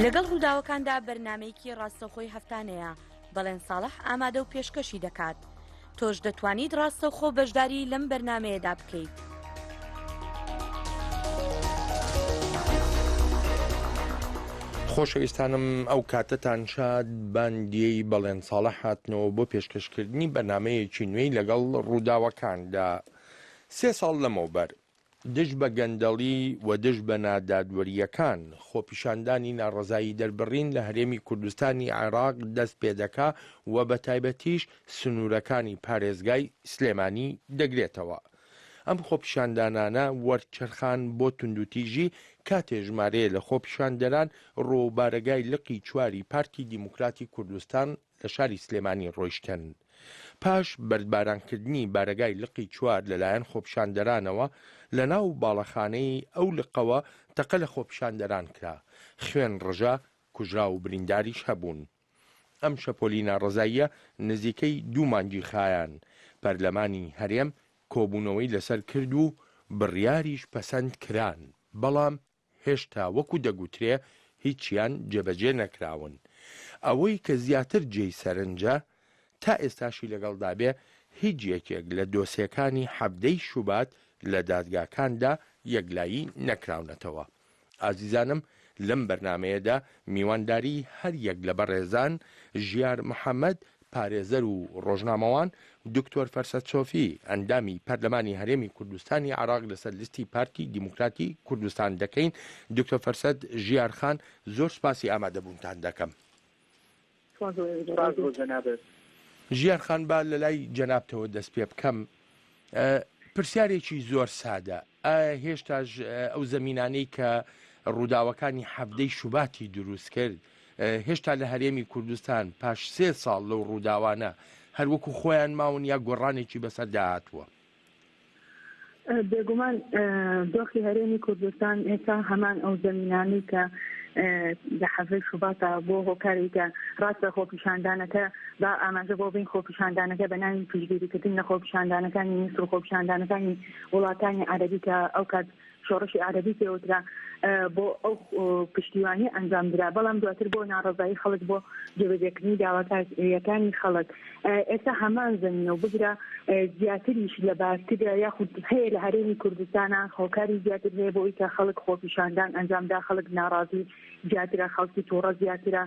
لەگەڵ ڕووداوەکاندا بەرنامەیەکی ڕاستەوخۆی هەفتانەیە، بەڵێن ساڵح ئامادە و پێشکەشی دەکات. تۆش دەتوانیت ڕاستەوخۆ بەشداری لەم بەرنامەیەدا بکەیت. خۆشەویستانم ئەو کاتەتان شاد باندیەی بەڵێن ساڵح هاتنەوە بۆ پێشکەشکردنی بەرنامەیەکی نوێی لەگەڵ ڕووداوەکاندا سێ ساڵ لەمەوبەر دژ بە گەندەڵی و دژ بە نادادوەرییەکان، خۆپیشاندانی ناڕەزایی دەربڕین لە هەرێمی کوردستانی عێراق دەست پێدەکا و بە تایبەتیش سنوورەکانی پارێزگای سلێمانی دەگرێتەوە. ئەم خۆپیشاندانانە وەرچەرخان بۆ توندوتیژی کاتێ ژمارەیە لە خۆپیشاندەران ڕووەو بارەگای لقی چواری پارتی دیموکراتی کوردستان لە شاری سلێمانی ڕۆیشتن. پاش بەردبارانکردنی بارەگای لقی چوار لەلایەن خۆپیشاندەرانەوە، لەناو باڵەخانەی ئەو لقەوە تەقە لە خۆپیشاندەران کرا، خوێن ڕژا، کوژراو و برینداریش هەبوون. ئەم شەپۆلی ناڕەزاییە نزیکەی دوو مانگی خایان، پەرلەمانی هەرێم کۆبوونەوەی لەسەر کرد و بڕیاریش پەسەند کران، بەڵام هێشتا وەکو دەگوترێ هیچیان جێبەجێ نەکراون. ئەوەی کە زیاتر جێی سەرنجە، تا ئێستاشی لەگەڵدا بێ هیچ یەکێک لە دۆسێکانی حەڤدەی شوبات لە دادگاکاندا یەکلایی نەکراونەتەوە. ئازیزانم لەم بەرنامەیەدا میوانداری هەر یەک لە بەڕێزان ژیار محەمەد پارێزەر و ڕۆژنامەوان، دکتۆر فەرسەت سۆفی، ئەندامی پەرلەمانی هەرێمی کوردستانی عێراق لەسەر لیستی پارتی دیموکراتی کوردستان دەکەین. دکتۆر فەرسەت، ژیار خان، زۆر سوپاسی ئامادەبوونتان دەکەم. سوپاس بۆ جەنابت. ژیار خان با لەلای جەنابتەوە دەست پێ بکەم. پرسیارێکی زۆر سادە، ئایا هێشتاش ئەو زەمینانەی کە ڕووداوەکانی حەڤدەی شوباتی دروست کرد هێشتا لە هەرێمی کوردستان پاش سێ ساڵ لەو ڕووداوانە هەر وەکو خۆیان ماون یا گۆڕانێکی بەسەردا هاتووە؟ بێگومان دۆخی هەرێمی کوردستان ئێستا هەمان ئەو زەمینانەی کە لە حەڤەی شوباتا بۆ هۆکاری کە ڕاستە خۆپیشاندانەکە با ئاماژە بۆ بین خۆپیشاندانەکە بە ناوی پشتگیریکردن لە خۆپیشاندانەکانی میسر و خۆپیشاندانەکانی وڵاتانی عەرەبی کە ئەو کات شۆڕشی عەرەبی پێوترا بۆ ئەو پشتیوانی ئەنجام درا بەڵام دواتر بۆ ناڕەزایی خەڵک بۆ جێبەجێکردنی داواکارییەکانی خەڵک ئێستا هەمان زەمینە و بگرە زیاتریش لە بارترە یاخود هەیە لە هەرێمی کوردستانە هۆکاری زیاتر هەیە بۆ ئەوی کە خەڵک خۆپیشاندان ئەنجامدا خەڵک ناڕازی زیاترە خەڵکی توڕە زیاترە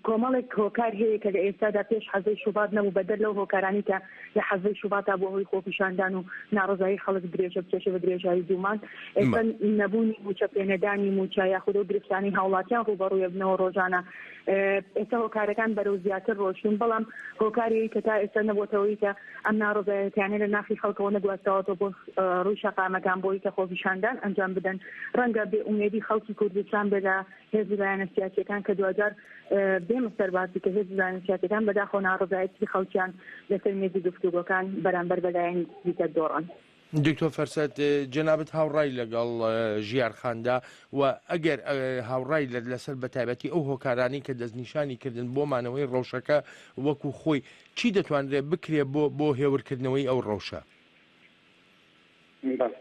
کۆمەڵێک هۆکار هەیە کە لە ئێستادا پێش حەزەی شوبات نەبوو بەدەر لەو هۆکارانی کە لە حەزەی شوباتا بۆ هۆی خۆپیشاندان و ناڕەزایی خەڵک درێژە بکێشە بە درێژایی دوومان ئێستا نەبوونی موچە پێنەدانی موچە یاخود ئەو گرفتانەی هاوڵاتیان ڕووبەڕووی بنەوە ڕۆژانە ئێستا هۆکارەکان بەرەو زیاتر ڕۆشتون بەڵام هۆکاری کە تا ئێستا نەبووەتەوەی کە ئەم ناڕەزایەتیانە لە ناخی خەڵکەوە نەگواستراوەتەوە بۆ ڕووی شەقامەکان بۆی کە خۆپیشاندان ئەنجام بدەن ڕەنگە بێ ئومێدی خەڵکی کوردستان بێ لە هێز و لایەنە سیاسیەکان کە دواجار بێمە سەر باسی کە هێز و لایەنە سیاسیەکان بەداخەوە ناڕەزایەتی خەڵکیان لەسەر مێزی گفتوگۆکان بەرامبەر بە لایەنی دیکە دۆڕان. دکتۆر فەرسەت جەنابت هاوڕای لەگەڵ ژیار خاندا و ئەگەر هاوڕای لەسەر بەتایبەتی ئەو هۆکارانەی کە دەستنیشانی کردن بۆ مانەوەی ڕەوشەکە وەکو خۆی چی دەتوانرێت بکرێ بۆ بۆ هێورکردنەوەی ئەو ڕەوشە؟ بەڵێ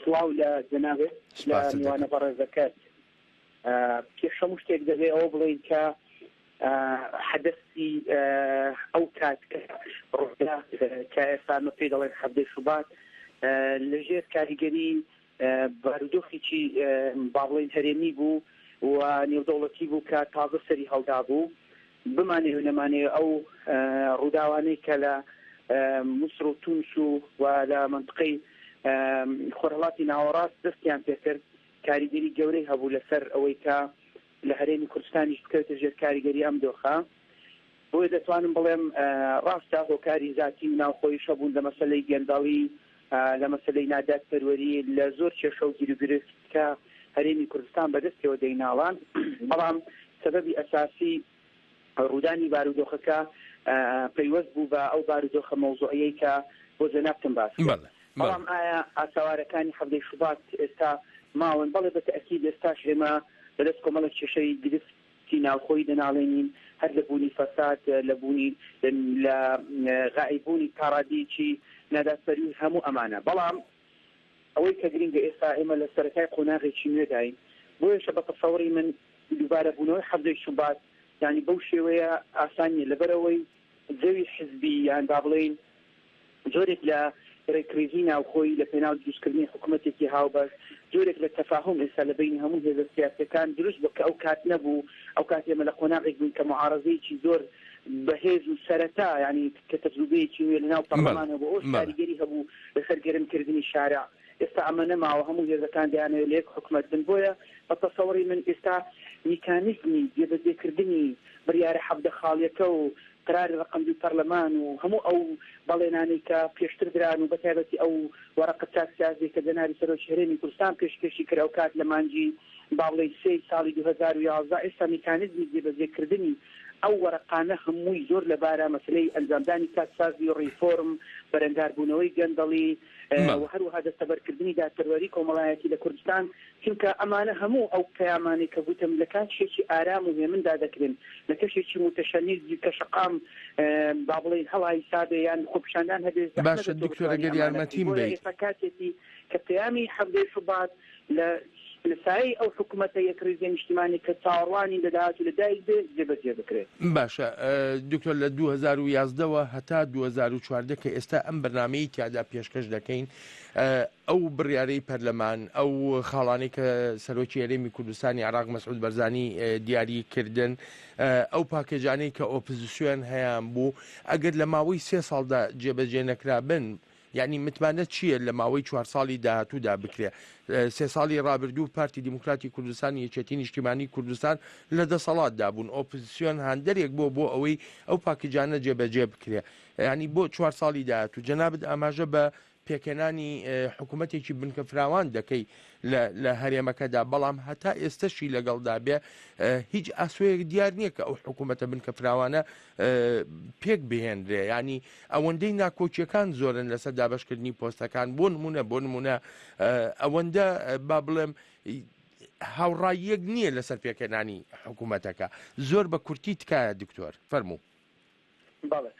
سڵاو لە جەنابت لە سپاست میوانە دەکەم. بەڕێزەکەت. پێش هەموو شتێک دەبێ ئەوە بڵێین کە حەدەسی ئەو کات کە ڕوودا کە ئێستا ئەمە پێی دەڵێن حەڤدەی شوبات لەژێر کاریگەری بارودۆخێکی با بڵێین هەرێمی بوو و نێودەوڵەتی بوو کە تازە سەری هەڵدابوو بمانەوێ و نەمانەوێ ئەو ڕووداوانەی کە لە میسر و تونس و و لە مەنتقەی خۆرهەڵاتی ناوەڕاست دەستیان پێکرد کاریگەری گەورەی هەبوو لەسەر ئەوەی کە لە هەرێمی کوردستانیش بکەوێتە ژێر کاریگەری ئەم دۆخە. بۆیە دەتوانم بڵێم ڕاستە هۆکاری زاتی و ناوخۆیش هەبوون لە مەسەلەی گەندەڵی، لە مەسەلەی نادادپەروەری، لە زۆر کێشە و گیروگرفت کە هەرێمی کوردستان بەدەستیەوە دەیناڵاند، بەڵام سەبەبی ئەساسی ڕوودانی بارودۆخەکە پەیوەست بوو بە ئەو بارودۆخە مەوزوعیەی کە بۆ جەنابتم باس کرد. بەڵام ئایا ئاسەوارەکانی حەڤدەی شوبات ئێستا ماون؟ بەڵێ بە تەئکید ئێستاش ئێمە بەدەست کۆمەڵێک کێشەی گرفتی ناوخۆیی دەناڵێنین، هەر لە بوونی فەساد، لە بوونی لە غائیب بوونی تاڕادەیەکی نادادپەروی و هەموو ئەمانە. بەڵام ئەوەی کە گرینگە ئێستا ئێمە لە سەرەتای قۆناغێکی نوێداین، بۆیەشە بە تەسەوڕی من. دووبارەبوونەوەی حەڤدەی شوبات یانی بەو شێوەیە ئاسان نییە لەبەرئەوەی جەوی حزبی یان با بڵێین جۆرێک لە رێکریزی ناوخۆی لە پێناو دروستکردنی حکومەتێکی هاوبەش، جۆرێک لە تەفاهوم ئێستا لە بەینی هەموو هێزە سیاسیەکان دروست بووە کە ئەو کات نەبوو، ئەو کات ئێمە لە قۆناغێک بووین کە موعارەزەیەکی زۆر بەهێز و سەرەتا یانی کە تەجروبەیەکی نوێ لە ناو پەڕلەمان هەبوو ئەوەش کاریگەری هەبوو لەسەر گەرمکردنی شارع. ئێستا ئەمە نەماوە، هەموو هێزەکان دەیانەوێت لە یەک حکومەت بن، بۆیە بە تەسەوڕی من ئێستا میکانیزمی جێبەجێکردنی بڕیارە 17 خاڵیەکە و قەراری ڕەقەم دووی پەرلەمان و هەموو ئەو بەڵێنانەی کە پێشتر دران و بەتایبەتی ئەو وەرەقە چاکسازیەی کە جەنابی سەرۆکی هەرێمی کوردستان پێشکێشی کرد ئەوکات لە مانگی با بڵێین سێی ساڵی 2011 ئێستا میکانیزمی جێبەجێکردنی ئەو وەرەقانە هەمووی زۆر لەبارە، مەسەلەی ئەنجامدانی چاکسازی و ڕیفۆرم، بەرەنگاربوونەوەی گەندەڵی و هەروەها دەستەبەرکردنی دادپەروەری کۆمەڵایەتی لە کوردستان، چونکە ئەمانە هەموو ئەو پەیامانەی کە گوتم لە کاتشێکی ئارام و هێمندا دەکرێن، لە کەشێکی موتەشەنیج کە شەقام با بڵێین هەڵایسابێ یان خۆپیشاندان هەبێ زەحمەتە باشە تۆ دکتۆر بتوانی ئەگەر ئەمانە بکەی. یارمەتیم بۆیە بەیت. ئێستا کاتێتی کە پەیامی حەڤدەی شوبات لە لە سایەی ئەو حکومەتە یەکڕیزیە نیشتیمانیە کە چاوەڕوانین لە داهاتوو لە دایک بێ جێبەجێ بکرێت. باشە دکتۆر لە 2011 وە هەتا 2014 کە ئێستا ئەم بەرنامەیەی تیادا پێشکەش دەکەین ئەو بڕیارەی پەرلەمان ئەو خاڵانەی کە سەرۆکی هەرێمی کوردستانی عراق مەسعود بەرزانی دیاری کردن ئەو پاکێجانەی کە ئۆپزسیۆن هەیان بوو ئەگەر لە ماوەی سێ ساڵدا جێبەجێ نەکرابن یانی متمانەت چییە لە ماوەی چوار ساڵی داهاتوودا بکرێ؟ سێ ساڵی ڕابردوو پارتی دیموکراتی کوردستان و یەکێتی نیشتیمانی کوردستان لە دەسەڵاتدا بوون، ئۆپزسیۆن هاندەرێک بووە بۆ ئەوەی ئەو پاکیجانە جێبەجێ بکرێ. یانی بۆ چوار ساڵی داهاتوو جەنابت ئاماژە بە پێکهێنانی حکوومەتێکی بنکە فراوان دەکەی لە هەرێمەکەدا، بەڵام هەتا ئێستەشی لەگەڵدا بێ هیچ ئاسۆیەک دیار نییە کە ئەو حکوومەتە بنکە فراوانە پێک بهێنرێ ینی ئەوەندەی ناکۆکیەکان زۆرن لەسەر دابشکردنی پۆستەکان بۆ نمونە بۆ نمونە ئەوەندە با بڵێم هاوڕاییەک نییە لەسەر پێکهێنانی حکوومەتەکە زۆر بە کورتی تکایە دکتۆر فەرموو. بەڵێ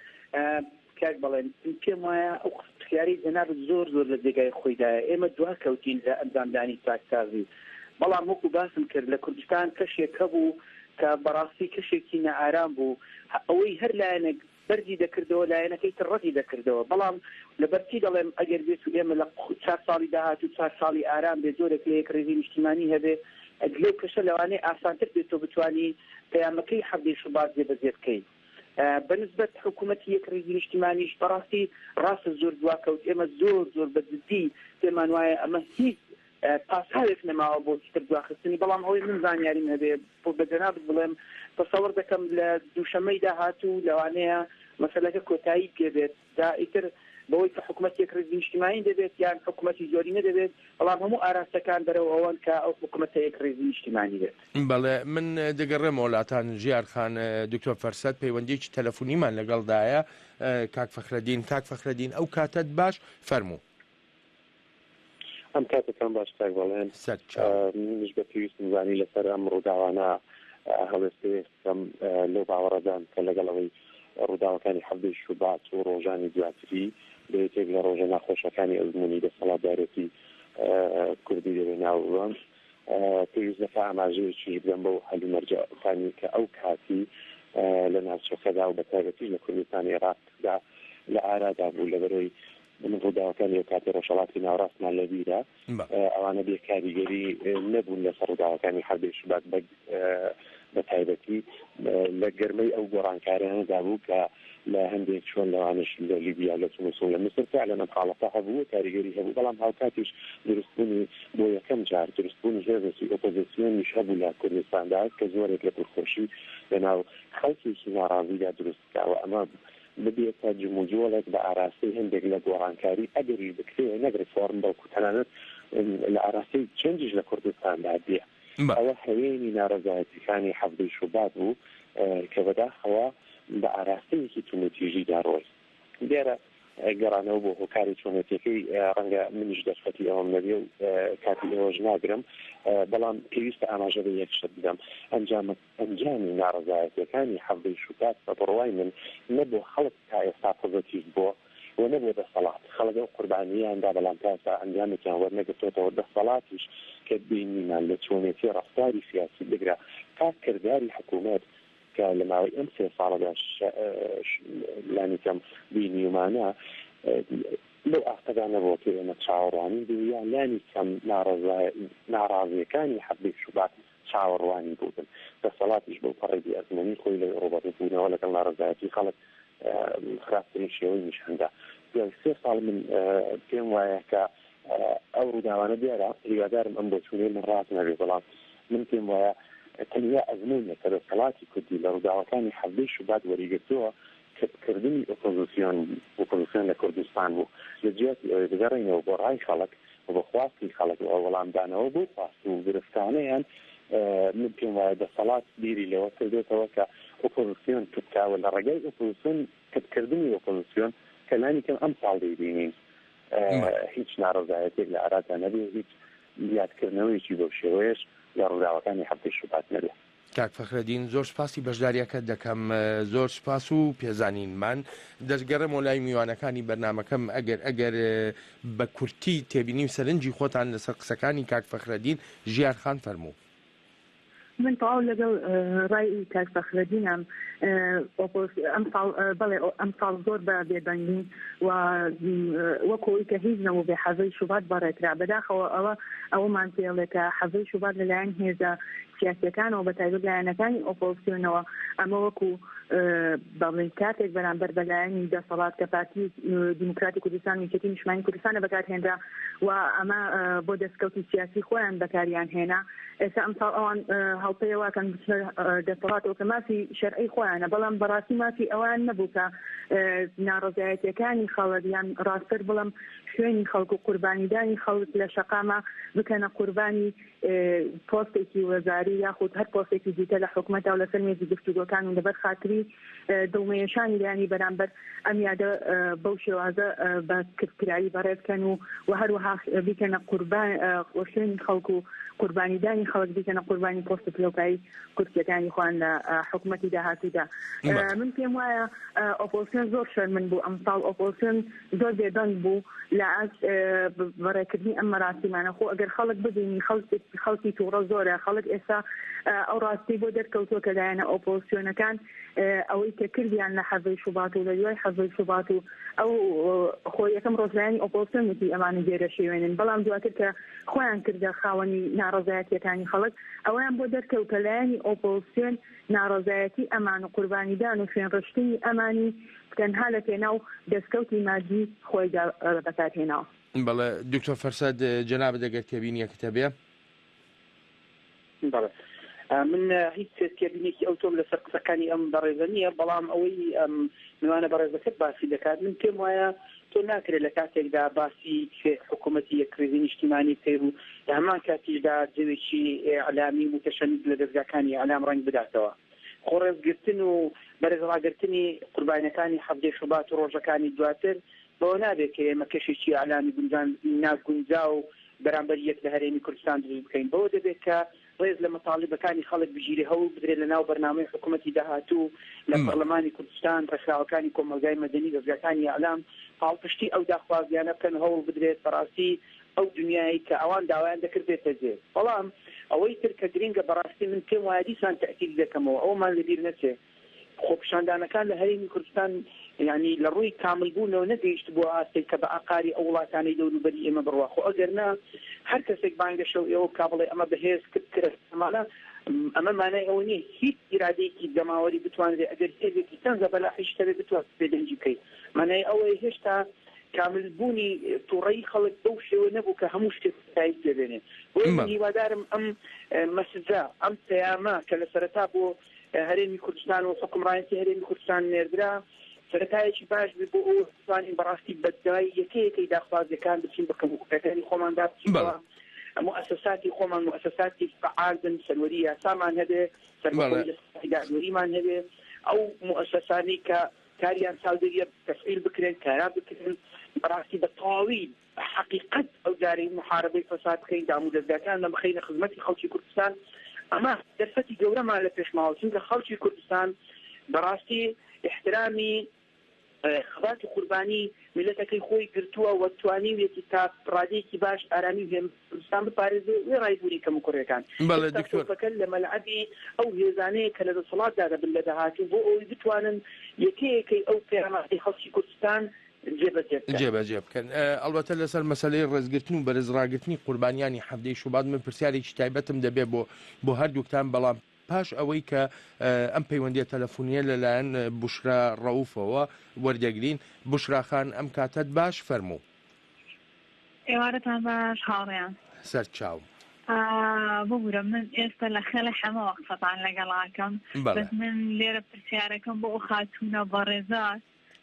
کاک بەڵێن پێم وایە ئەو پرسیارەی جەنابت زۆر زۆر لە جێگای خۆیدایە ئێمە دوا کەوتین لە ئەنجامدانی چاکسازی بەڵام وەکو باسم کرد لە کوردستان کەشێک هەبوو کە بەڕاستی کەشێکی نائارام بوو ئەوەی هەر لایەنێک بەرزی دەکردەوە لایەنەکەی تر ڕەتی دەکردەوە بەڵام لەبەر چی دەڵێم ئەگەر بێت و ئێمە لە چار ساڵی داهاتوو چار ساڵی ئارام بێ جۆرێک لە یەکڕیزی نیشتیمانی هەبێ لەو کەشە لەوانەیە ئاسانتر بێت تۆ بتوانی پەیامەکەی حەڤدەی شوبات جێبەجێ بکەی. بە نسبەت حکوومەتی یەکڕیزی نیشتیمانیش بەڕاستی ڕاستە زۆر دواکەوت ئێمە زۆر زۆر بە جدی پێمان وایە ئەمە هیچ پاساوێک نەماوە بۆ چیتر دواخستنی، بەڵام ئەوەی من زانیاریم هەبێ بە جەنابت بڵێم تەسەوڕ دەکەم لە دووشەممەی داهاتوو لەوانەیە مەسەلەکە کۆتایی پێ بێت، جا ئیتر بەوەی کە حکومەت یەکڕیزی نیشتیمانی دەبێت یان حکومەتی زۆرینە دەبێت، بەڵام هەموو ئاراستەکان بەرەو ئەوەن کە ئەو حکومەتە یەکڕیزی نیشتیمانی بێت. بەڵێ من دەگەڕێمەوە لاتان ژیار خان، دکتۆر فەرسەت پەیوەندیەکی تەلەفونیمان لەگەڵدایە کاک فەخرەدین، کاک فەخرەدین ئەو کاتەت باش، فەرموو. ئەم کاتەتان باش کاک بەڵێن. سەرچاو. منیش بە پێویستم زانی لەسەر ئەم ڕووداوانە هەڵوێستەیەک بکەم، لەو باوەڕەدام کە لەگەڵ ئەوەی ڕووداوەکانی حەڤدەی شوبات و ڕۆژانی دواتری بە یەکێک لە ڕۆژە ناخۆشەکانی ئەزموونی دەسەڵاتدارێتی کوردی دەبێ ناو ببەم، پێویست دەکا ئاماژەیەکیش بدەم بەو هەلومەرجەکانی کە ئەو کاتی لە ناوچەکەدا و بەتایبەتیش لە کوردستانی عێراقدا لە ئارادا بوو، لەبەرئەوەی من ڕووداوەکانی ئەو کاتی ڕۆژهەڵاتی ناوەڕاستمان لە بیرە، ئەوانە بێ کاریگەری نەبوون لەسەر ڕووداوەکانی حەڤدەی شوبات بە تایبەتی لە گەرمەی ئەو گۆڕانکاریانەدا بوو کە لە هەندێک شوێن لەوانەش لە لیبیا لە تونس و لە میسر فعلا ئەم حاڵەتە هەبوو و کاریگەری هەبوو بەڵام هاوکاتیش دروستبوونی بۆ یەکەم جار دروستبوونی هێزێکی ئۆپۆزیسیۆنیش هەبوو لە کوردستاندا کە زۆرێک لە دڵخۆشی لەناو خەڵکێکی ناڕازیدا دروست بکا و ئەمە ببێتە جموجۆڵێک بە ئاراستەی هەندێک لە گۆڕانکاری ئەگەریش بکرێ نەک ڕیفۆرم بەڵکو تەنانەت لە ئاراستەی چەنجیش لە کوردستاندا بێ. ئەوە هەوێنی نارەزایەتیەکانی حەڤدەی شوبات بوو کە بەداخەوە بە ئاراستەیەکی توندوتیژیدا ڕۆی. دیارە گەڕانەوە بۆ هۆکاری چۆنێتیەکەی ڕەنگە منیش دەرفەتی ئەوەم نەبێ و کاتی ئێوەش ناگرم، بەڵام پێویستە ئاماژە بە یەک شت بدەم، ئەنجامە ئەنجامی ناڕەزایەتیەکانی حەڤدەی شوبات بە بڕوای من نە بۆ خەڵک تا ئێستا پۆزەتیڤ بووە. و نە بۆ دەسەڵات. خەڵک ئەو قوربانییەیان دا بەڵام تا ئێستا ئەنجامێکیان وەرنەگرتۆتەوە. دەسەڵاتیش کە بینیمان لە چۆنێتی ڕەفتاری سیاسی بگرە تا کرداری حکوومەت کە لە ماوەی ئەم سێ ساڵەدا لانیکەم بینیومانە لەو ئاستەدا نەبووە کە ئێمە چاوەڕوانی بوو یا لانی کەم ناڕازییەکانی حەڤدەی شوبات چاوەڕوانی بووبن. دەسەڵاتیش بەو پەڕی بێ ئەزموونی خۆی لە ڕووبەڕووبوونەوە لەگەڵ ناڕەزایەتی خەڵک خراپترین شێوەی نیشاندا. دوای سێ ساڵ من پێم وایە کە ئەو ڕووداوانە دیارە، هیوادارم ئەم بۆچوونەی من ڕاست نەبێ، بەڵام من پێم وایە تەنیا ئەزموونێک کە دەسەڵاتی کوردی لە ڕووداوەکانی حەڤدەی شوبات وەریگرتووە کپکردنی ئۆپۆزسیۆن ئۆپۆزسیۆن لە کوردستان بوو. لە جیاتی ئەوەی بگەڕێینەوە بۆ ڕای خەڵک و بۆ خواستی خەڵک و وەڵامدانەوە بەو خواست و گرفتانەیان، من پێم وایە دەسەڵات بیری لەوە کردۆتەوە کە ئۆپۆزسیۆن کپ کا و لە ڕێگای ئۆپۆزسیۆن کپکردنی ئۆپۆزسیۆن کە لانیکەم ئەمساڵ دەیبینین هیچ ناڕەزایەتیەک لە ئارادا نەبێ و هیچ یادکردنەوەیەکی بەو شێوەیەش لە ڕووداوەکانی حەڤدەی شوبات نەبێ. کاک فەخرەدین زۆر سوپاسی بەشداریەکەت دەکەم زۆر سوپاس و پێزانینمان دەشگەڕێمەوە لای میوانەکانی بەرنامەکەم ئەگەر ئەگەر بە کورتی تێبینی و سەرنجی خۆتان لەسەر قسەکانی کاک فەخرەدین ژیار خان فەرموو. من تەواو لەگەڵ ڕای کاک فەخرەدینم ئەمساڵ بەڵێ ئەمساڵ زۆر بە بێدەنگی و وەکو ئەوەی کە هیچ نەبوو بێ حەڤەی شوبات بەڕێکرا بەداخەوە ئەوە ئەوەمان پێڵێ کە حەڤەی شوبات لەلایەن هێزە سیاسیەکانەوە بە تایبەت لایەنەکانی ئۆپۆزسیۆنەوە ئەمە وەکو بەڵێن کاتێک بەرامبەر بە لایەنی دەسەڵات کە پارتی دیموکراتی کوردستان و یەکێتی نیشتمانی کوردستانە بەکارهێنرا و ئەمە بۆ دەستکەوتی سیاسی خۆیان بەکاریان هێنا ئێستا ئەمساڵ ئەوان هەڵپەیەواکەن بچنە دەسەڵاتەوە کە مافی شەرعی خۆیانە بەڵام بەڕاستی مافی ئەوان نەبوو کە ناڕەزایەتیەکانی خەڵک یان ڕاستتر بڵم خوێنی خەڵک و قوربانیدانی خەڵک لە شەقامە بکەنە قوربانی پۆستێکی وەزاری یاخود هەر پۆستێکی دیکە لە حکومەتدا و لەسەر مێزی گفتوگۆکان و لەبەر خاتری دڵنەیەشانی لایەنی بەرامبەر ئەم یادە بەو شێوازە بە کردکراوی بەڕێ بکەن و و هەروەها بیکەنە قوربان خوێنی خەڵک و قوربانیدانی خەڵک بیکەنە قوربانی پۆست و پلەوپایی کورسیەکانی خۆیان لە حکومەتی داهاتوودا. من پێم وایە ئۆپۆزسیۆن زۆر شەرمن بوو ئەمساڵ ئۆپۆزسیۆن زۆر بێدەنگ بوو لە ئاست بەڕێکردنی ئەم مەراسیمانە خۆ ئەگەر خەڵک ببینی خەڵکی تووڕە زۆرە خەڵک ئێستا ئەو ڕاستی بۆ دەرکەوتووە کە لایەنە ئۆپۆزسیۆنەکان ئەوەی کە کردیان لە حەڤەی شوبات و لە دوای حەڤەی شوبات و ئەو خۆ یەکەم ڕۆژ لایەنی ئۆپۆزسیۆن وتی ئەمانە گێرە شێوێنن بەڵام دواتر کە خۆیان کردە خاوەنی ناڕەزایەتیەکانی خەڵک ئەوەیان بۆ دەرکەوت کە لایەنی ئۆپۆزسیۆن ناڕەزایەتی ئەمان و قوربانیدان و خوێنڕشتنی ئەمانی تەنها لە پێناو دەستکەوتی مادی خۆیدا بەکارهێناوە. بەڵێ دکتۆر فەرسەد جەنابت ئەگەر تێبینیەکت هەبێ. بەڵێ من هیچ تێبینێکی ئەوتۆم لەسەر قسەکانی ئەم بەڕێزە نییە، بەڵام ئەوەی ئەم میوانە بەڕێزەکەت باسی دەکات من پێم وایە تۆ ناکرێت لە کاتێکدا باسی حکوومەتی یەکڕیزی نیشتیمانی بکەیت و لە هەمان کاتیشدا جەوێکی ئیعلامی موتەشەنیج لە دەزگاکانی ئیعلام ڕەنگ بداتەوە. خۆ ڕێزگرتن و بەرز ڕاگرتنی قوربانیەکانی حەڤدەی شوبات و ڕۆژەکانی دواتر بەوە نابێت کە ئێمە کەشێکی ئیعلامی گونجان ناگونجاو بەرامبەر یەک لە هەرێمی کوردستان دروست بکەین. بەوە دەبێت کە ڕێز لە مەتاڵیبەکانی خەڵک بگیرێ، هەوڵ بدرێت لە ناو بەرنامەی حکوومەتی داهاتوو لە پەڕلەمانی کوردستان، ڕێکخراوەکانی کۆمەڵگای مەدەنی، دەزگاکانی ئیعلام پاڵپشتی ئەو داخوازیانە بکەن و هەوڵ بدرێت بەڕاستی ئەو دنیایەی کە ئەوان داوایان دەکرد بێتە جێ. بەڵام ئەوەی تر کە گرینگە بەڕاستی من پێم وایە دیسان تەئکیدی دەکەمەوە ئەوەمان لەبیر نەچێ خۆپیشاندانەکان لە هەرێمی کوردستان یانی لە ڕووی کامل بوونەوە نەگەیشتبووە ئاستێک کە بە ئاقاری ئەو وڵاتانەی دەوروبەری ئێمە بڕوا خۆ ئەگەر نا هەر کەسێک بانگەشە و ئێوە بکا بڵێ ئەمە بەهێز کرد کرا ئەمانە ئەمە مانای ئەوە نییە هیچ ئیرادەیەکی جەماوەری بتوانرێ ئەگەر هێزێکی چەند زەبەلاحیش هەبێ بتوانرێ بێدەنگی بکەی مانای ئەوەیە هێشتا کامل بوونی توڕەیی خەڵک بەو شێوە نەبوو کە هەموو شتێک کۆتایی پێ بێنێ. بۆیە من هیوادارم ئەم مەسجە، ئەم پەیامە کە لە سەرەتا بۆ هەرێمی کوردستان و حوکمڕانێتی هەرێمی کوردستان نێردرا، سەرەتایەکی باش بێ بۆ ئەوەی بتوانین بەڕاستی بە دوای یەکە یەکەی داخوازییەکان بچین، بە کەموکوڕییەکانی خۆماندا بچینەوە، موئەسەساتی خۆمان موئەسەساتی فەعال بن، سەروەری یاسامان هەبێ، سەربەخۆیی دەسەڵاتی دادوەریمان هەبێ، ئەو موئەسەسانەی کە کاریان چاودێریە تەفعیل بکرێن کارا بکرێن بەڕاستی بە تەواوی بە حەقیقەت ئەو جارەی موحارەبەی فەساد بکەین دام و دەزگاکانمان بخەینە خزمەتی خەڵکی کوردستان ئەمە دەرفەتی گەورەمان لە پێش ماوە چونکە خەڵکی کوردستان بەڕاستی ئیحترامی. خەبات و قوربانی میللەتەکەی خۆی گرتووە و توانیویەتی تا ڕادەیەکی باش ئارامی و هێمنی کوردستان بپارێزێ وێڕای بوونی کەموکوڕیەکان. بەڵێ ئێستا دکتۆر. تۆپەکە لە مەلعەبی ئەو هێزانەیە کە لە دەسەڵاتدا دەبن لە داهاتوو بۆ ئەوەی بتوانن یەکە یەکەی ئەو پەیامانەی خەڵکی کوردستان جێبەجێ بکەن. جێبەجێ بکەن. ئەڵبەتە لەسەر مەسەلەی ڕێزگرتن و بەرزڕاگرتنی قوربانیانی حەڤدەی شوبات من پرسیارێکی تایبەتم دەبێ بۆ بۆ هەردووکتان بەڵام پاش ئەوەی کە ئەم پەیوەندیە تەلەفونیە لەلایەن بوشرا ڕەوفەوە وەردەگرین، بوشرا خان ئەم کاتەت باش فەرموو. ئێوارەتان باش هاوڕێیان. سەرچاوم. ببورە من ئێستا لە خێڵی حەمەوە قسەتان لەگەڵ ئەکەم بەڵێ. بەس من لێرە پرسیارەکەم بۆ ئەو خاتوونە بەڕێزە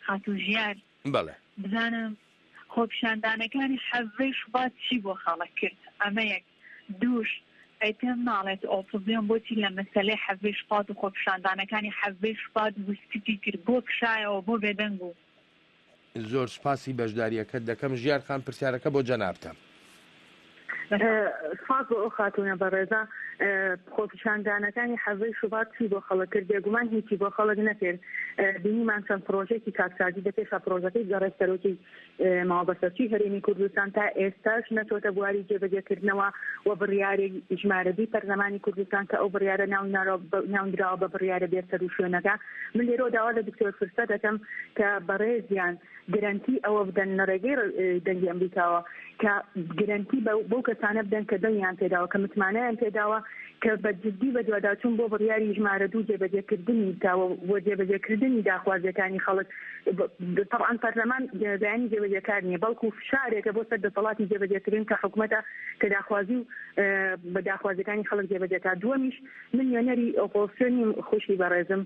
خاتوو ژیار بەڵێ. بزانم خۆپیشاندانەکانی حەڤەی شوبات چی بۆ خەڵک کرد ئەمە یەک دووش ئەی پێم ناڵێت ئۆپۆزیۆن بۆچی لە مەسەلەی حەڤەی شوبات و خۆپیشاندانەکانی حەڤەی شوبات وسکتی کرد بۆ کشایەوە بۆ بێدەنگ بوو؟ زۆر سوپاسی بەشداریەکەت دەکەم ژیار خان پرسیارەکە بۆ جەنابتە. سوپاس بۆ ئەو خاتوونە بەڕێزە. خۆپیشاندانەکانی حەڤەی شوبات چی بۆ خەڵک کرد؟ بێگومان هیچی بۆ خەڵک نەکرد. بینیمان چەند پڕۆژەیەکی چاکسازی لە پێشا پڕۆژەکەی بەڕێز سەرۆکی ماوەبەسەرچووی هەرێمی کوردستان تا ئێستاش نەچۆتە بواری جێبەجێکردنەوە و بڕیارێک ژمارە دووی پەرلەمانی کوردستان کە ئەو بڕیارە ناونراوە بە بڕیارە بێسەروشوێنەکە من لێرەوە داوا لە دکتۆر فرسە دەکەم کە بەڕێزیان گرەنتی ئەوە بدەن لە ڕێگەی دەنگی ئەمریکاوە کە گرەنتی بەو کەسانە بدەن کە دەنگیان پێداوە کە متمانەیان پێداوە کە بە جدی بەدواداچوون بۆ بڕیاری ژمارە دوو جێبەجێکردنی بکا و جێبەجێکردنی داخوازیەکانی خەڵک تەبعەن پەرلەمان لایەنی جێبەجێکار نییە بەڵکو فشارێکە بۆ سەر دەسەڵاتی جێبەجێکردن کە حکومەتە کە داخوازی و بە داخوازیەکانی خەڵک جێبەجێکات دووەمیش من نوێنەری ئۆپۆزسیۆن نیم خوشکی بەڕێزم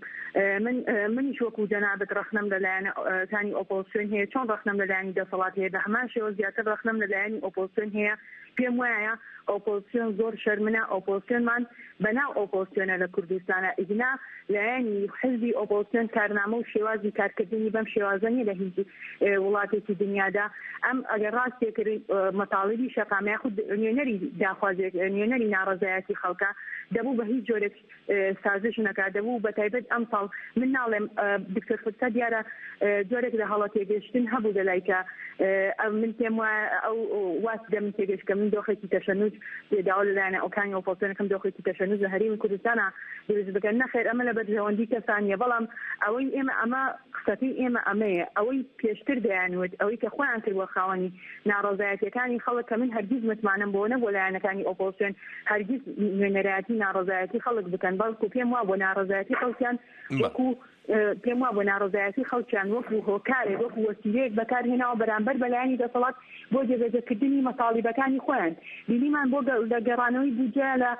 من منیش وەکو جەنابت ڕەخنەم لە لایەنەکانی ئۆپۆزسیۆن هەیە چۆن ڕەخنەم لە لایەنی دەسەڵات هەیە بە هەمان شێوە زیاتر ڕەخنەم لە لایەنی ئۆپۆزسیۆن هەیە پێم وایە ئۆپۆزسیۆن زۆر شەرمنە ئۆپۆزسیۆنمان بەناو ئۆپۆزسیۆنە لە کوردستانە ئیگنا لایەنی حزبی ئۆپۆزسیۆن کارنامە و شێوازی کارکردنی بەم شێوازە نیە لە هیچ وڵاتێکی دنیادا ئەم ئەگەر ڕاستێک مەتاڵیبی شەقام یاخود نوێنەری داخوازێک نوێنەری ناڕەزایەتی خەڵکە دەبوو بە هیچ جۆرێک سازش نەکا دەبوو بە تایبەت ئەمساڵ من ناڵێم دکتۆر فرسە دیارە جۆرێک لە هەڵە تێگەشتن هەبوو لە لای کە من پێم وایە ئەو واس دە من تێگەشت کە من دۆخێکی تەشەنوج داوا لە لایەنە ئەوکانی ئۆپۆزسیۆنەکەم دۆخێکی تەشەنوج لە هەرێمی کوردستانە دروست بکەن نەخێر ئەمە لە بەرژەوەندی کەسان نیە بەڵام ئەوەی ئێمە ئەمە قسەکەی ئێمە ئەمەیە ئەوەی پێشتر دەیانوت ئەوەی کە خۆیان کردوە خاوەنی ناڕەزایەتیەکانی خەڵک کە من هەرگیز متمانەم بۆ نەبووە لایەنەکانی ئۆپۆزسیۆن هەرگیز نوێنەرایەتی ناڕەزایەتی خەڵک بکەن بەڵکو پێم وابووە ناڕەزایەتی خەڵکیان وەکو پێم وابووە ناڕەزایەتی خەڵکیان وەکو هۆکارێک وەکو وەسیلەیەک بەکارهێناوە بەرامبەر بە لایەنی دەسەڵات بۆ جێبەجێکردنی مەتاڵیبەکانی خۆیان بینیمان بۆ لە گەڕانەوەی بودجە لە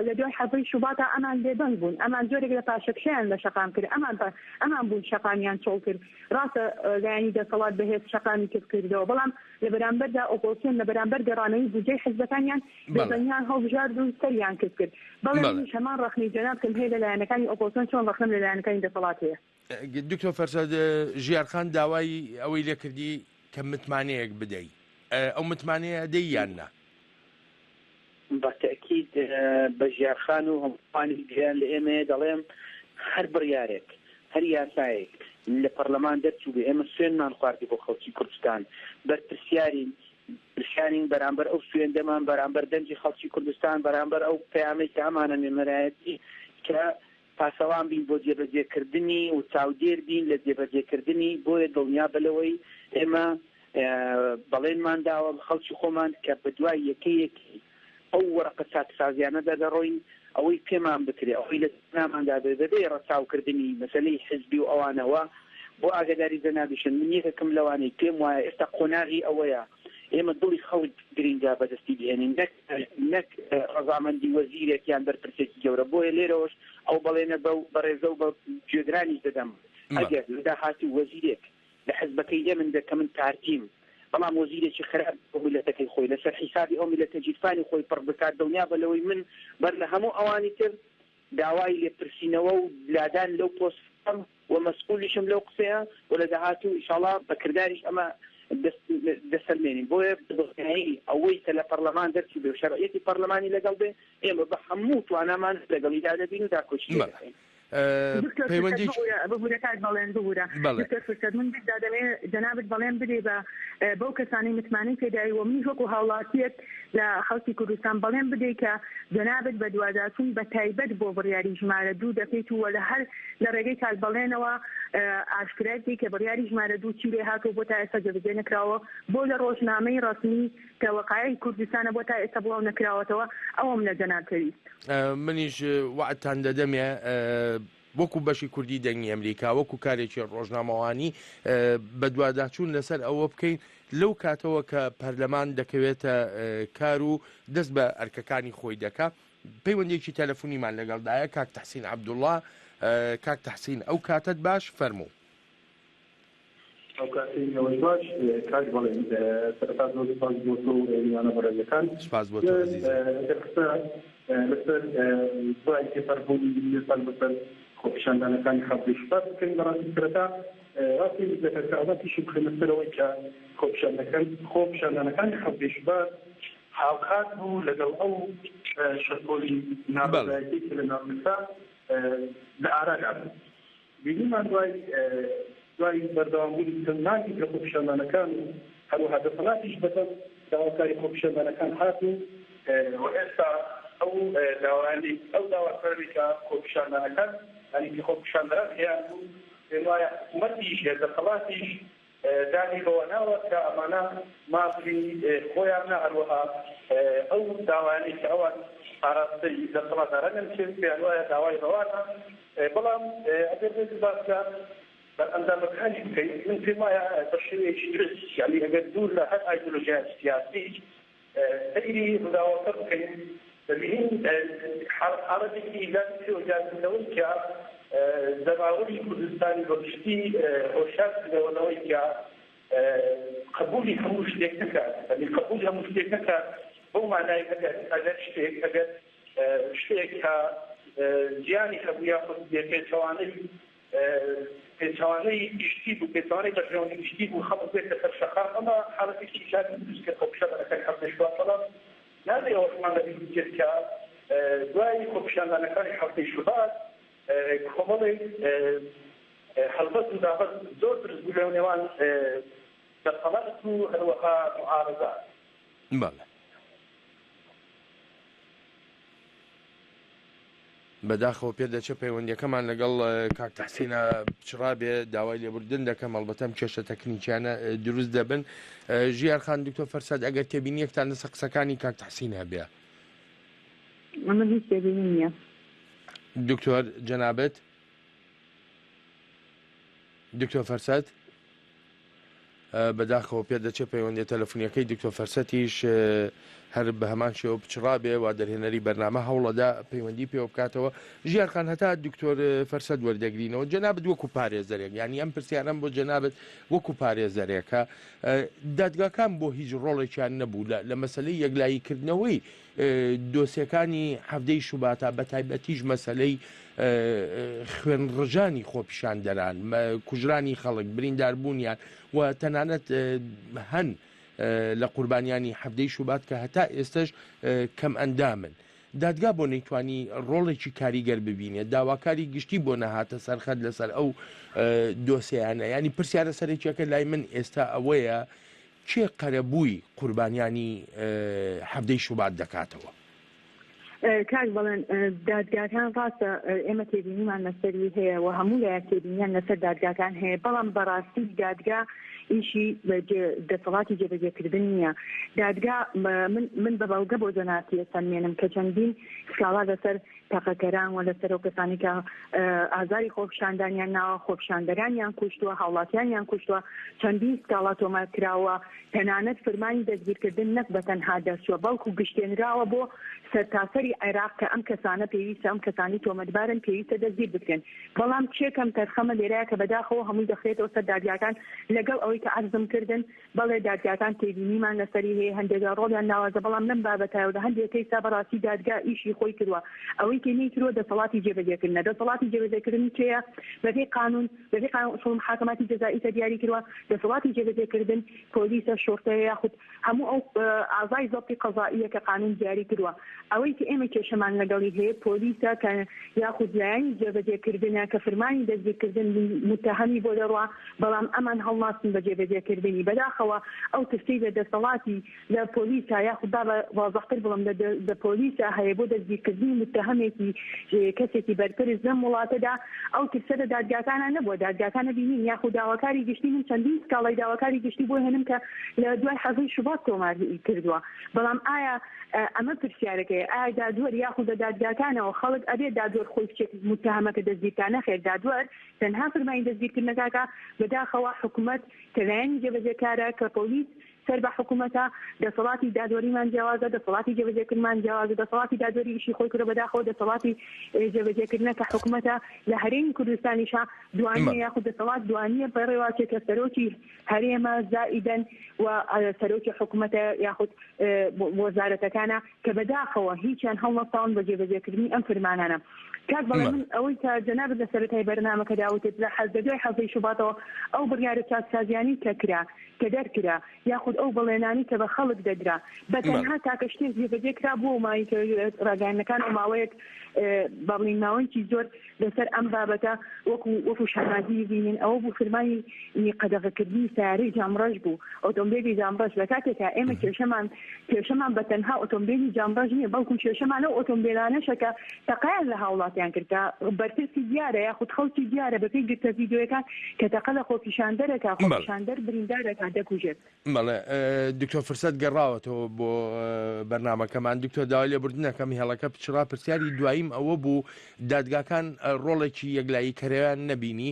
لە دوای حەڤەی شوباتا ئەمان بێدەنگ بوون ئەمان جۆرێک لە پاشەکشەیان لە شەقام کرد ئەمان ئەمان بوون شەقامیان چۆڵ کرد ڕاستە لایەنی دەسەڵات بەهێز شەقامی کپ کردەوە بەڵام لە بەرامبەردا ئۆپۆزسیۆن لە بەرامبەر گەڕانەوەی بودجەی حزبەکانیان بێدەنگیان هەڵبژارد و سەریان کپ کرد. بەڵێ منیش هەمان ڕەخنەی جەنابتم هەیە لە لایەنەکانی ئۆپۆزسیۆن چۆن ڕەخنەم لە لایەنەکانی دەسەڵات هەیە. دکتۆر فەرشاد ژیار خان داوای ئەوەی لێکردی کە متمانەیەک بدەی ئەو متمانەیە ئەدەی یان نا؟ بە تەئکید بە ژیار خان و هەمووانی گوێیان لە ئێمەیە دەڵێم هەر بڕیارێک، هەر یاسایەک لە پەڕلەمان دەرچووبێ ئێمە سوێندمان خواردی بۆ خەڵکی کوردستان بەرپرسیارین، بەرپرسیارین بەرامبەر ئەو سوێندەمان، بەرامبەر دەنگی خەڵکی کوردستان، بەرامبەر ئەو پەیامەی کە هەمانە نوێنەرایەتی کە پاسەوان بین بۆ جێبەجێکردنی و چاودێر بین لە جێبەجێکردنی، بۆیە دڵنیابە لەوەی ئێمە بەڵێنمان داوە بە خەڵکی خۆمان کە بەدوای یەکەیەکی ئەو وەرەقە چاکسازیانەدا دەڕۆین، ئەوەی پێمان بکرێ، ئەوەی لە تواناماندا بێ بەبێ ڕەچاوکردنی مەسەلەی حزبی و ئەوانەوە، بۆ ئاگاداری جەنابیشن من یەکێکم لەوانەی پێم وایە ئێستا قۆناغی ئەوەیە ئێمە دڵی خەڵک گرینگە بەدەستی بهێنین نەک نەک ڕەزامەندی وەزیرێک یان بەرپرسێکی گەورە، بۆیە لێرەوەش ئەو بەڵێنە بەو بەڕێزە و بە گوێگرانیش دەدەم ئەگەر لە داهاتوو وەزیرێک لە حزبەکەی ئێمن بێت کە من پارتیم بەڵام وەزیرێکی خراپ بۆ میللەتەکەی خۆی لەسەر حیسابی ئەو میللەتە گیرفانی خۆی پڕ بکات دڵنیابە لەوەی من بەر لە هەموو ئەوانی تر داوای لێپرسینەوە و لادان لەو پۆستەم و مەسئولیشم لەو قسەیە و لە داهاتوو ئیشاڵا بە کرداریش ئەمە دەسەلمێنین بۆیە بە دڵنیایی ئەوەی کە لە پەڕلەمان دەرچووبێ و شەرعیەتی پەڕلەمانی لەگەڵ بێ ئێمە بە هەموو توانامان لەگەڵیدا دەبین و داکۆکی لێ دەکەین. دکتۆر فرسەت پەیوەندی ببورە ببورە کاک بەڵێن ببورە بەڵێ. دکتۆر فرسەت من بیردا دەمەوێ جەنابت بەڵێن بدەی بە بەو کەسانەی متمانەی پێداوی و منیش وەکو هاوڵاتیەک لە خەڵکی کوردستان بەڵێن بدەی کە جەنابت بەدواداچوون بە تایبەت بۆ بڕیاری ژمارە دوو دەکەیت و لە هەر لە ڕێگەی کاک بەڵێنەوە ئاشکرای بکەی کە بڕیاری ژمارە دوو چی لێ هاتووە بۆ تا ئێستا جێبەجێ نەکراوە بۆ لە ڕۆژنامەی ڕەسمی کە وەقایعی کوردستانە بۆ تا ئێستا بڵاو نەکراوەتەوە ئەوەم لە جەنابت ویست. منیش وەعدتان دەدەمێ وەکو بەشی کوردی دەنگی ئەمریکا وەکو کارێکی ڕۆژنامەوانی بەدواداچوون لەسەر ئەوە بکەین لەو کاتەوە کە پەرلەمان دەکەوێتە کار و دەست بە ئەرکەکانی خۆی دەکا پەیوەندێکی تەلەفۆنیمان لەگەڵدایە کاک تەحسین عەبدوڵڵا کاک تەحسین ئەو کاتەت باش فەرموو. ئەو کاتەی ئێوەش باش کاک بەڵێن. سەرەتا زۆر سوپاس بۆ تۆ و میوانە بەڕێزەکان. سوپاس بۆ تۆ من ئەزیزم. ئەگەر قسە لەسەر دوای تێپەربوونی سێ ساڵ بەسەر خۆپیشاندانەکانی حەڤدەی شوبات بکەین بەڕاستی سەرەتا وا پێویست دەکات کە ئەوە تیشک بخەینە سەر ئەوەی کە خۆپیشاندەکان خۆپیشاندانەکانی حەڤدەی شوبات هاوکات بوو لەگەڵ ئەو شەپۆلی بەڵێ. ناڕەزایەتیەی کە لە ناوچەکە لە ئارادا بوو. بینیمان دوای دوای بەردەوامبوونی چەند مانگێک لە خۆپیشاندانەکان و هەروەها دەسەڵاتیش بەدەم داواکاری خۆپیشاندانەکان هات و و ئێستا ئەو داوایانەی ئەو داواکاریەی کە خۆپیشاندانەکان یانی کە خۆپیشاندەران هەیان بوو پێم وایە حکوومەتیش یا دەسەڵاتیش دانی بەوە ناوە کە ئەمانە مافی خۆیانە، هەروەها ئەو داوایانەی کە ئەوان ئاراستەی دەسەڵاتدارانیان کرد پێیان وایە داوای ڕەوانە، بەڵام ئەگەر بێت باس لە بەرئەنجامەکانی بکەین من پێم وایە بە شێوەیەکی دروست یانی ئەگەر دوور لە هەر ئایدۆلۆژیایەکی سیاسی سەیری ڕووداوەکە بکەین دەبینین حاڵەتێکی ئیجابی پێوە دیار بوو لەوەی کە جەماوەری کوردستانی بە گشتی هۆشیار کردەوە لەوەی کە قبولی هەموو شتێک نەکات، یانی قبولی هەموو شتێک نەکات بەو مانای ئەگەر ئەگەر شتێک ئەگەر شتێک کە زیانی هەبوو یاخود پێچەوانەی پێچەوانەی گشتی بوو، پێچەوانەی بەرژەوەندی گشتی بوو، خەڵک بێتە سەر شەقام، ئەمە حاڵەتێکی ئیجابی دروست کرد خۆپیشاندانەکانی حەڤدەی شوبات، بەڵام نابێ ئەوەشمان لەبیر بچێت کە دوای خۆپیشاندانەکانی حەڤدەی شوبات کۆمەڵێک هەڵبەز و دابەز زۆر دروست بوو لە نێوان دەسەڵات و هەروەها موعارەزە. بەڵێ. بەداخەوە پێدەچێت پەیوەندیەکەمان لەگەڵ کاک تەحسینا پچڕابێ داوای لێبوردن دەکەم ئەڵبەتە ئەم کێشە تەکنیکیانە دروست دەبن ژیار خان دکتۆر فەرساد ئەگەر تێبینیەکتان لەسەر قسەکانی کاک تەحسین هەبێ من هیچ تێبینیم نییە. دکتۆر جەنابت دکتۆر فەرسەت بەداخەوە پێدەچێت پەیوەندیە تەلەفونیەکەی دکتۆر فەرسەتیش هەر بە هەمان شێوە پچڕابێ و دەرهێنەری بەرنامە هەوڵەدا پەیوەندی پێوە بکاتەوە ژیار خان هەتا دکتۆر فەرسەت وەردەگرینەوە جەنابت وەکو پارێزەرێک یانی ئەم پرسیارەم بۆ جەنابت وەکو پارێزەرێکە دادگاکان بۆ هیچ ڕۆڵێکیان نەبوو لە مەسلەی یەکلایی کردنەوەی دۆسیەکانی حەڤدەی شوباتا بەتایبەتیش مەسەلەی خوێنڕژانی خۆپیشاندەران، کوژرانی خەڵک، برینداربوونیان و تەنانەت هەن لە قوربانیانی حەڤدەی شوبات کە هەتا ئێستەش کەمئەندامن. دادگا بۆ نەیتوانی ڕۆڵێکی کاریگەر ببینێت؟ داواکاری گشتی بۆ نەهاتە سەرخەت لەسەر ئەو دۆسیانە؟ یانی پرسیارە سەرەکیەکە لای من ئێستا ئەوەیە کێ قەرەبووی قوربانیانی حەڤدەی شوبات دەکاتەوە؟ کاک بەڵێن دادگاکان ڕاستە ئێمە تێبینیمان لەسەری هەیە و هەموو لایەک تێبینیان لەسەر دادگاکان هەیە بەڵام بەڕاستی دادگا ئیشی دەسەڵاتی جێبەجێکردن نییە دادگا من من بە بەڵگە بۆ جەنابتی ئەسەلمێنم کە چەندین سکاڵا لەسەر تەقەکەران و لەسەر ئەو کەسانی کە ئازاری خۆپیشاندانیان ناوە، خۆپیشاندەرانیان کوشتووە، هاوڵاتیانیان کوشتووە، چەندین سکاڵا تۆمار کراوە، تەنانەت فرمانی دەستگیرکردن نەک بە تەنها دەرچووە، بەڵکو گشتێنراوە بۆ سەرتاسەری عێراق کە ئەم کەسانە پێویستە ئەم کەسانەی تۆمەتبارن پێویستە دەستگیر بکرێن. بەڵام کێ کەمتەرخەمە لێرەیە کە بەداخەوە هەمووی دەخرێتەوە سەر دادگاکان لەگەڵ ئەوەی. ئەوەی کە عەرزم کردن، بەڵێ دادگاکان تێبینیمان لەسەری هەیە، هەندێک جار ڕۆڵیان لاوازە، بەڵام لەم بابەتە و لە هەندێک کەیسا بەڕاستی دادگا ئیشی خۆی کردوە، ئەوەی کە نەیکردوە دەسەڵاتی جێبەجێکردنە، دەسەڵاتی جێبەجێکردن کێیە؟ بەپێی قانون، بەپێی قانون اصول محاکماتی جزائی کە دیاری کردوە، دەسەڵاتی جێبەجێکردن پۆلیسە، شوڕتەیە یاخود هەموو ئەو ئازای زەبتی قەزائیە کە قانون دیاری کردوە. ئەوەی کە ئێمە کێشەمان لەگەڵی هەیە پۆلیسە کە یاخود لایەنی جێبەجێ کردنە کە فرمانی دەستگیرکردن موتەهەمی بۆ دەڕوا بەڵام ئەمان هەڵناستن بە جێبەجێ کردنی بەداخەوە ئەو ترسەی لە دەسەڵاتی لە پۆلیسا یاخود با بە وازحتر بڵێم لە لە پۆلیسا هەیە بۆ دەستگیرکردنی موتەهەمێکی کەسێکی بەرپرس لەم وڵاتەدا ئەو ترسە لە دادگاکانا نەبووە دادگاکانە بینین یاخود داواکاری گشتی من چەندین سکاڵای داواکاری گشتی بۆ هێنم کە لە دوای حەڤەی شوبات تۆمار کردووە بەڵام ئایا ئەمە پرسیارەکەیە ئایا دادوەر یاخود لە دادگاکانەوە خەڵک ئەبێ دادوەر خۆی بچێت موتەهەمەکە دەستگیر کا نەخێر دادوەر تەنها فرمانی دەستگیرکردنەکە ئەکا بەداخەوە حکومەت کە لایەنی جێبەجێکارە کە پۆلیس سەر بە حکومەتە دەسەڵاتی دادوەریمان جیاوازە دەسەڵاتی جێبەجێکردنمان جیاوازە دەسەڵاتی دادوەری ئیشی خۆی کردوە بەداخەوە دەسەڵاتی جێبەجێکردنە کە حکومەتە لە هەرێمی کوردستانیشا دوانیە یاخود دەسەڵات دوانیە بەڕێواچێ کە سەرۆکی هەرێمە زائیدەن و سەرۆکی حکومەتە یاخود وەزارەتەکانە کە بەداخەوە هیچیان هەڵنەستاون بە جێبەجێکردنی ئەم فرمانانە. کاک بەڵێ من ئەوەی کە جەنابت لە سەرەتای بەرنامەکەدا وتت لە لە دوای حەڤدەی شوباتەوە ئەو بڕیارە چاکسازیانەی کە کرا کە دەرکرا یاخود ئەو بەڵێنانەی کە بە خەڵک دەدرا بە تەنها تاکە شتێک جێبەجێ کرا بووە و ماوەی کە ڕاگەیاندنەکان و ماوەیەک با بڵێین ماوەیەکی زۆر لەسەر ئەم بابەتە وەکو وەکو شانازی ببینن ئەوە بوو فرمانی قەدەغەکردنی سەیارەی جامڕەش بوو ئۆتۆمبێلی جامڕەش لە کاتێکا ئێمە کێشەمان کێشەمان بە تەنها ئۆتۆمبێلی جامڕەش نییە بەڵکو کێشەمان ئەو ئۆتۆمبێلانەشە کە تەقەیان لە هاوڵاتیان کرد کە بەرپرسی دیارە یاخود خەڵکی دیارە بەپێی گرتە ڤیدیۆیەکان کە تەقە لە خۆپیشاندەرەکە خۆپیشاندەر بریندارەکە دەکوژێت. بەڵێ دکتۆر فرسەت گەڕاوەتەوە بۆ بەرنامەکەمان دکتۆر داوای لێبوردنەکەم هێڵەکە پچڕا پرسیاری دواییم ئەوە بوو دادگاکان ڕۆڵێکی یەکلایی کەرەویان نەبینی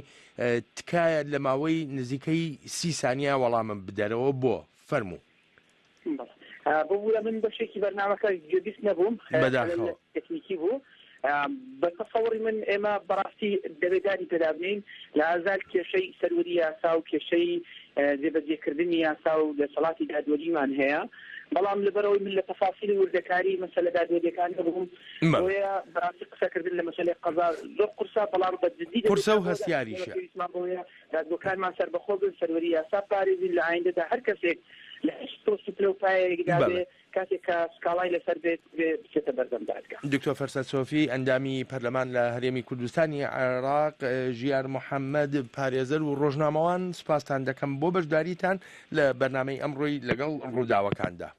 تکایە لە ماوەی نزیکەی سی سانیا وەڵامم بدەرەوە بۆ فەرموو. ببورە من بەشێکی بەرنامەکە گوێبیست نەبووم بەداخەوە. تەکنیکی بوو بە تەسەوڕی من ئێمە بەڕاستی دەبێ دانی پێدا بنێین لە ئازال کێشەی سەروەری یاسا و کێشەی جێبەجێکردنی یاسا و دەسەڵاتی دادوەریمان هەیە بەڵام لەبەرئەوەی من لە تەفاسیل و وردەکاری مەسەلە دادوەریەکان نەبووم بۆیە بەڕاستی قسەکردن لە مەسەلەی قەزا زۆر قورسە بەڵام بە جدی دەبێ قورسە و دان بەوەدا بنێین ئێمە هەستیاریشە. پێویستمان بەوەیە دادگۆکانمان سەربەخۆ بن سەروەری یاسا بپارێزین لە ئایندەدا هەر کەسێک لە هەر پۆست و پلە و پایەیەکدا بێ بەڵێ. کاتێک کە سکاڵای لەسەر بێت دەبێ بچێتە بەردەم دادگا. دکتۆر فەرسەت سۆفی، ئەندامی پەرلەمان لە هەرێمی کوردستانی عێراق، ژیار محەمەد، پارێزەر و ڕۆژنامەوان، سوپاستان دەکەم بۆ بەشداریتان لە بەرنامەی ئەمڕۆی لەگەڵ ڕووداوەکاندا.